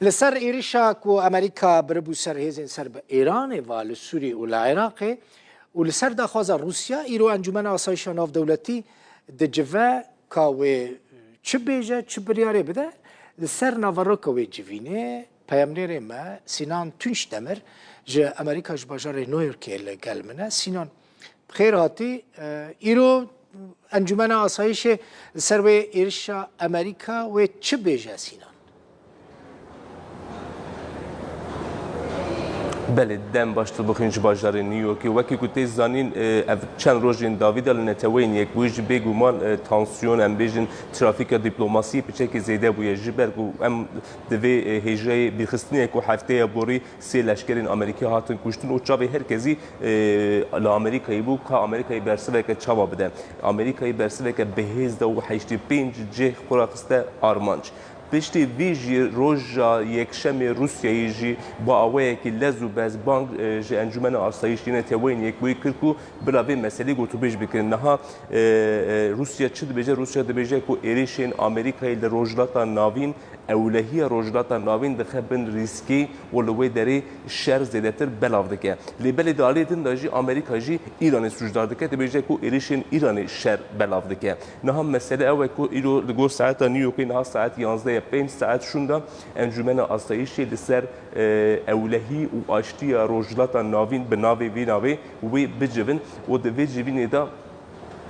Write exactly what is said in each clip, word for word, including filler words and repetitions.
Li ser êrişa ku Amerîka biribû ser hêzên ser bi Îranê va li Sûriyê û li Iraqê û li ser daxwaza Rûsya, îro Encûmena Asayîşa Navdewletî dicive ka wê çi bêje, çi biryarê bide. Li ser naveroka wê civînê peyamnêrê me Sînan Tunçdemir ji Amerîka, ji bajarê New Yorkê li gel min e. Sînan, bi xêr hatî. E, îro Encûmena Asayîşê li ser wê êrişa Amerîka wê çi bêje, Sînan? Belê, dem baş, Dilbixwîn ji bajarê New Yorkê. Wekî ku tê zanîn, e, ev çend rojên dawî de li Neteweyên Yekbûyî jî bêguman, e, tansiyon, em bêjin, trafîka dîplomasiyê piçekê zêde bûye. Ji ber ku em di vê, e, hêjayê bîrxistinê ku hefteya borî sê leşkerên Amerîkî hatin kuştin û çavê her kesî, e, li Amerîkayê bû, ka Amerîkayê bersiveke çawa bide. Amerîkayê bersiveke bi hêz de û heştê pênc cih xwe ra xiste armanc. Piştî vî jî roja Yekşemê Rûsyayê jî bi awayekî lez û bez bang, e, ji Encûmena Asayîşê Neteweyên Yekbûyî kir ku bila vê meselê gotûbêj bikin. Niha, e, e, Rûsya çi dibêje? Rûsya dibêje ku êrişên Amerîkayê li Rojhilata Navîn, ewlehiya Rojhilata Navîn dixe bin rîskê û li wê derê şer zêdetir belav dike. Lê belê di aliyê din de jî Amerîka jî Îranê sûcdar dike, dibêje ku êrişên Îranê şer belav dike. Niha mesele ew e ku îro li gor saeta New Yorkê, niha saet yanzdeh ye, pênc saet şûnda Encûmena Asayîşê li ser, e, ewlehî û aştiya Rojhilata Navîn bi navê vî navê wê bicivin û di vê civînê de,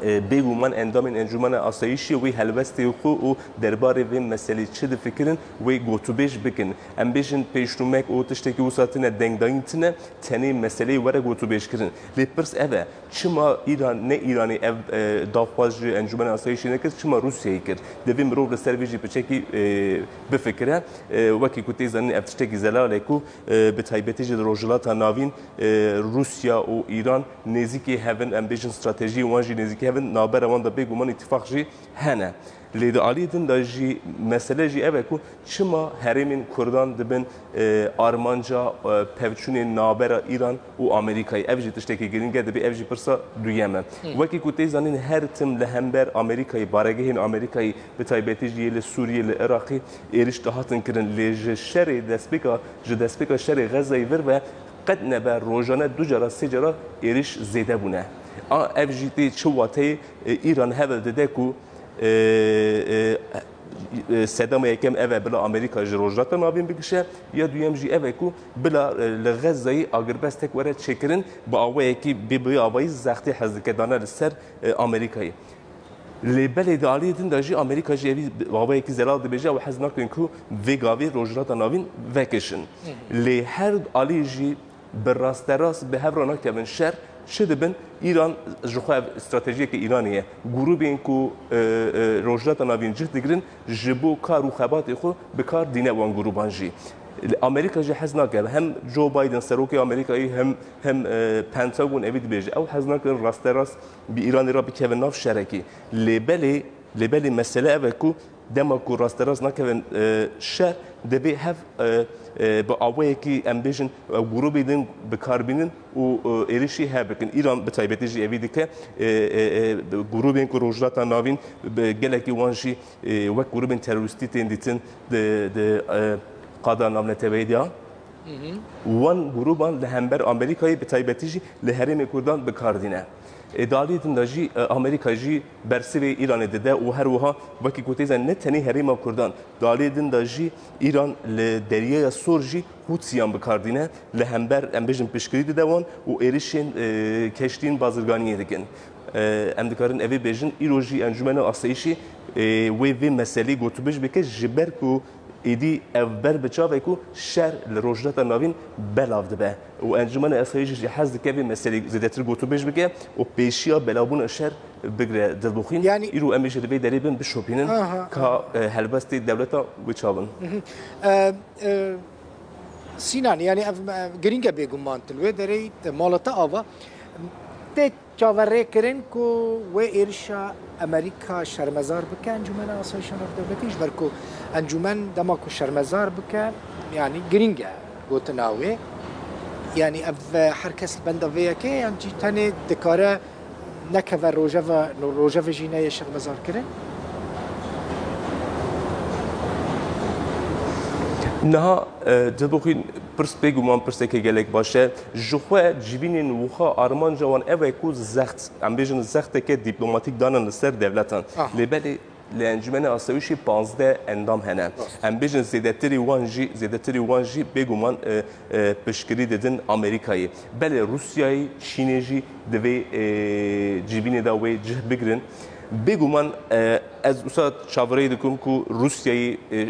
e, bêguman endamên Encûmena Asayîşê wê helwestê xwe û derbarê vê meselê çi difikirin wê gotûbêj bikin. Em bêjin pêşnûmek û tiştekî wisa tine dengdayîn tine, tenê meseleyê were gotûbêjkirin. Lê pirs ev e, çima Îran, ne Îranê ev, e, daxwaz ji Encûmena Asayîşê nekir, çima Rûsyayê kir? Divê mirov li ser vê jî piçekî, e, bifikire. E, wekî ku tê zanîn ev tiştekî zelal e ku, e, bi taybetî jî li Rojhilata Navîn, e, Rûsya û Îran nêzîkî hev in, em bêjin stratejiyên wan jî nêzîkî hev in, navbera wan de bêguman îtîfaq jî hene. Lê di aliyê din de jî mesele jî ev e ku çima herêmên Kurdan dibin, e, armanca, e, pevçûnên navbera Îran û Amerîkayê? Ev jî tiştekî girîng e, dibê ev jî pirsa duyem e. Wekî ku tê zanîn her tim li hember Amerîkayê, baregehên Amerîkayê, bi taybetî jî yê li Sûriyê, li Iraqê êriş dihatin kirin, lê ji şerê destpêka, ji destpêka şerê Xezayê vir ve qet nebe rojane du cara, sê cara êriş zêde bûne. A, ev jî tê çi wateyê, e, Îran hevel dide ku, e, e, e, sedema yekem ev e bila Amerîka ji Rojhilata Navîn bigişe, ya duyem jî ev e ku bila, e, li Xezayê agirbestek were çêkirin, bi awayekî, bi, bi awayî zextê hez dike dane li ser, e, Amerîkayê. Lê belê di aliyê din de jî Amerîka jî evî bi awayekî zelal dibêje, ew hez nakin ku vê gavê Rojhilata Navîn vekişin. Lê her alî jî bi rasterast bi hev re nakevin şer, çi dibin? Îran, ji xwe ev stratejiyeke Îranê ye. Grûbên ku, e, e, Rojhilata Navîn cih digirin, ji bo kar û xebatê xwe bi kar dîne wan grûban jî. Amerîka jî hez nake. Hem Joe Biden, serokê Amerîkayê, hem, hem, e, Pentagon evî dibêje. Ew hez nakin rasterast bi Îranê re bikevin nav şerekî. Lê belê, lê belê mesele ev e ku dema ku rasterast nakevin, e, şer, dibê hev, e, e, bi awayekî, em bêjin, e, grûbê din bi kar bînin û, e, êrişî hev bikin. Îran bi taybetî jî evî dike, e, e, e, grûbên ku Rojhilata Navîn bi gelekî wan jî, e, wek grûbên terorîstî tên dîtin di, di, e, qada navneteweyî de ya. Wan grûban li hember Amerîkayê, bi taybetî jî li herêmê Kurdan bi kar dîne. Ê, di aliyê din de jî, e, Amerîka jî bersivê Îranê dide û her wiha wekî ku tê zanîn ne tenê herêma Kurdan, di aliyê din de jî Îran li Deryaya Sor jî Hûtiyan bi kar dîne, li hember, em bêjin, piştgirî dide wan û êrişên, e, keştiyên bazirganiyê dikin. E, em dikarin evê bêjin, îro jî Encûmena Asayîşê, e, wê vê meselê gotûbêj bike, ji ber ku êdî ev ber bi çav e ku şer li Rojhilata Navîn belav dibe û Encûmena Asayîşê jî hez dike vê meselê zêdetir gotûbêj bike û pêşiya belavbûna şer bigire. Dilbixwîn, yanî, îro em ê jî li vê derê bin bişopînin, aha, ka, e, helbestê dewleta wê çaw bin. E, e, Sînan, yanî ev, e, girîng e bêguman, tu li wê derê, te mala te ava. Tê çaverêkirin ku wê êrişa Amerîka şermezar bike Encûmena Asayîşa Navdewletî, ji ber ku encûmen dema ku şermezar bike, yanî girîng e gotina wê. Yanî ev, e, her kes li benda vê yekê, yan jî tenê dikare nekeve rojeva, rojevê jî neyê şermezarkirin? Niha, e, Dilbixwîn, pirs bêguman pirseke gelek baş e. Ji xwe civînên wiha armanca wan ev e ku zext, em bêjin zexteke dîplomatîk danin li ser dewletan. Aha. Lê belê li Encûmena Asayîşê panzdeh endam hene. Rast. Em bêjin zêdetirî wan jî, zêdetirî wan jî bêguman, e, e, piştgirî didin Amerîkayê. Belê Rûsyayê, Çînê jî divê, e, civînê de wê cih bigirin. Bêguman, e, ez wisa çaverêyî dikim ku Rûsyayê, e, e,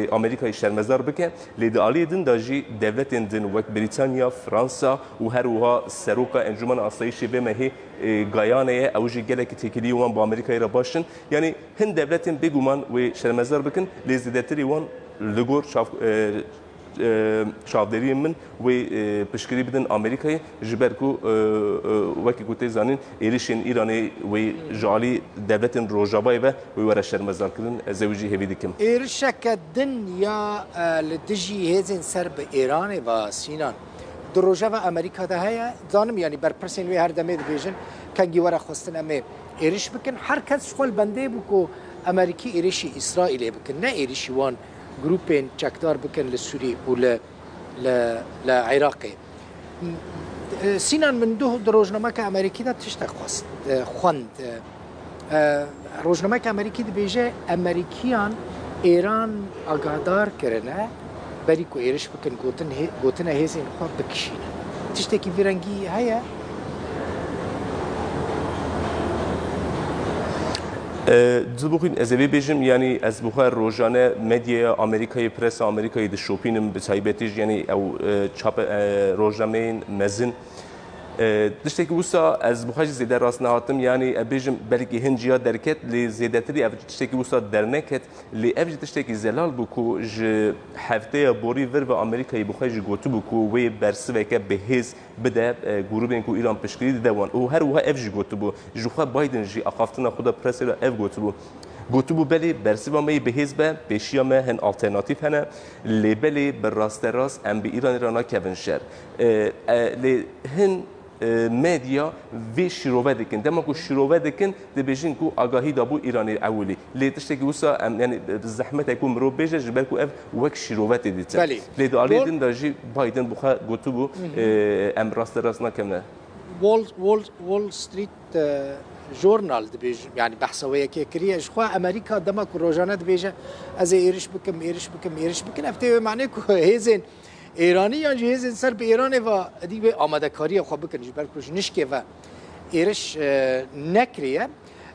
e, Amerîkayê şermezar bike, lê di aliyê din de jî dewletên din wek Brîtanya, Fransa û her wiha seroka Encûmena Asayîşê vê mehê, e, Gayane ye, ew jî gelekî têkiliyên wan bi Amerîkayê re baş in. Yanî hin dewletên bêguman wê şermezar bikin, lê zêdetirî wan li gor çav-, e, e, çavdêriyên min wê, e, piştgirî bidin Amerîkayê, ji ber ku, e, e, wekî ku tê zanîn, êrişên Îranê wê ji alî dewletên Rojavayê ve wê were şermezarkirin. Ez ew jî hêvî dikim. Êrişeke din ya, e, li dijî hêzên ser bi Îranê ve Sînan, di rojeva Amerîka de heye. Zanim, yanî berpirsên wê her demê dibêjin, kengî were xwestin em ê êriş bikin. Her kes ji xwe li bendê bû ku Amerîkî êrişî Îsraîlê bikin, ne êrişî wan grûpên çekdar bikin li Sûrî û li, li, li Iraqê. E, Sînan, min duh di rojnameke Amerîkî de tiştek xwest, e, xwend. E, e, rojnameke Amerîkî dibêje, Amerîkiyan Îran agahdar kirine, berî ku êriş bikin, gotin hê-, gotine hêzên xwe bikişînin. Tiştekî vî rengî heye? E, Dilbixwîn, ez ê vê bêjim, yanî ez bi xwe rojane medyaya Amerîkayê, presa Amerîkayê dişopînim, bi taybetî jî, yanî ew, e, çape, e, rojnameyên mezin. E, tiştekî wisa ez bi xwe jî zêde rast nehatim, yanî, e, bêjim belkî hin ciya derket, lê zêdetirî ev tiştekî wisa derneket, lê ev jî tiştekî zelal bû ku ji hefteya borî vir ve Amerîkayê bi xwe jî gotibû ku wê bersiveke bi hêz bide, e, grûbên ku Îran piştgirî dide wan. Û her wiha ev jî gotibû. Ji xwe Biden jî axaftina xwe de presê de ev gotibû. Gotibû, belê bersiva me yê bi hêz be, pêşiya me hin alternatîf hene, lê belê bi rasterast em bi Îranê re nakevin şer. E, e, lê hin, e, medya vê şîrove dikin. Dema ku şîrove dikin, dibêjin ku agahî dabû Îranê ewilî. Lê tiştekî wisa em, yanî, zehmet e ku mirov bêje, ji ber ku ev wek şîrove tê dîtin. Belê. Lê di aliyê Wall din de jî Biden bi xwe gotibû, Hı hı. e, em rasterast nakevine. Wall, Wall, Wall Street, e, Journal dibêjin, yanî behsa wê yekê kiriye. Ji xwe Amerîka dema ku rojane dibêje, ez ê êriş bikim, êriş bikim, êriş bikin, ev tê wê manê ku hêzên Êranî yan jî hêzên ser bi Êranê ve edî wê amadekariya xwe bikin, ji ber ku ji nişkê ve êriş, e, nekiriye.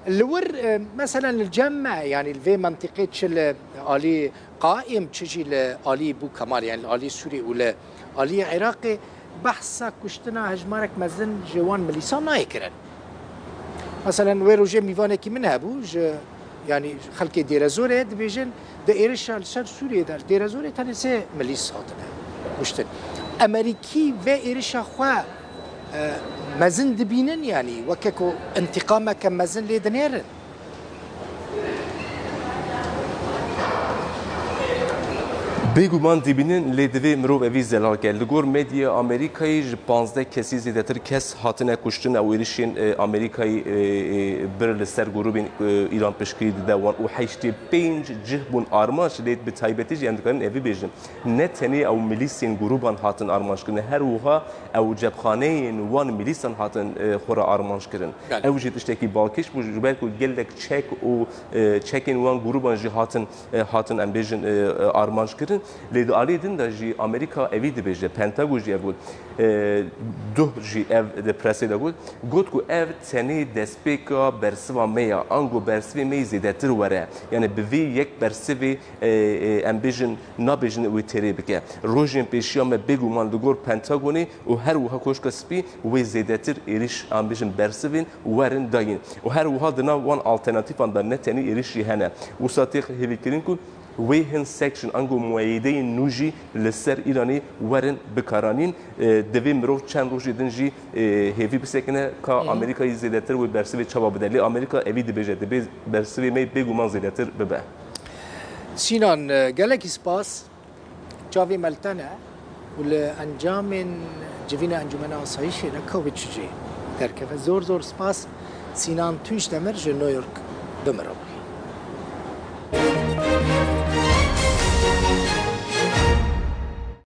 Li wir, e, meselen li cem me, yanî li vê mentiqê çi li alî qaîm, çi jî li alî Bû Kemal, yanî li alî Sûrî û li alî Iraqê behsa kuştina hejmarek mezin ji wan milîsan nayê kirin. Meselen wê rojê mîvanekî min hebû, ji, yanî xelkê Dêrezorê dibêjin, di êrişa li ser Sûriyê de, Dêrezorê tenê sê milîs hatine kuştin. Emerîkî vê êrişa xwe, e, mezin dibînin, yanî weke ku întîqameke mezin lê dinêrin. Bêguman dibînin, lê divê mirov evî zelal ke. Li gor medya Amerîkayê ji panzdeh kesî zêdetir kes hatine kuştin ew êrişên, e, Amerîkayê, e, e, bir li ser grûbên, e, Îran piştgirî dide wan û heştê pênc cih bûn armanc, lê bi taybetî jî em dikarin evî bêjin. Ne tenê ew milîsên grûban hatin armanckirin, her wiha ew cepxaneyên wan milîsan hatin, e, xwe re armanc kirin. Belê. Ew jî tiştekî balkêş bû, ji ber ku gelek çek û, e, çekên wan grûban jî hatin, e, hatin, em bêjin, e, e, armanc kirin. Lê di aliyê din de jî Amerîka evî dibêje, Pentagon jî ev got, e, duh jî ev di presê de got, got ku ev tenê destpêka bersiva me ya, ango bersivê me yê zêdetir were. Yani bi vê yek bersivê, e, e, em bêjin, nabêjin wê têrê bike. Rojên pêşiya me bêguman li gor Pentagonê û her wiha Koşka Spî wê zêdetir êrîş, em bêjin, bersivên werin dayîn. Û her wiha di nav wan alternatîfan de ne tenê êrîş jî hene. Wisa tê hêvîkirin ku wê hin section ango mueyedeyên nû jî li ser Îranê werin bikaranîn. E, divê mirov çend rojê din jî, e, hêvî bisekine ka Hı hı. Amerîkayê zêdetir wê bersivê çawa bide. Lê Amerîka evî dibêje, dibê bersivê me bêguman zêdetir bibe. Sînan, e, gelekî spas. Çavê me li te ne û li encamên civîna Encûmena Asayîşê de ka wê çi jê derkeve. Zor zor spas. Sînan Tunç Demir ji New York bi mirov.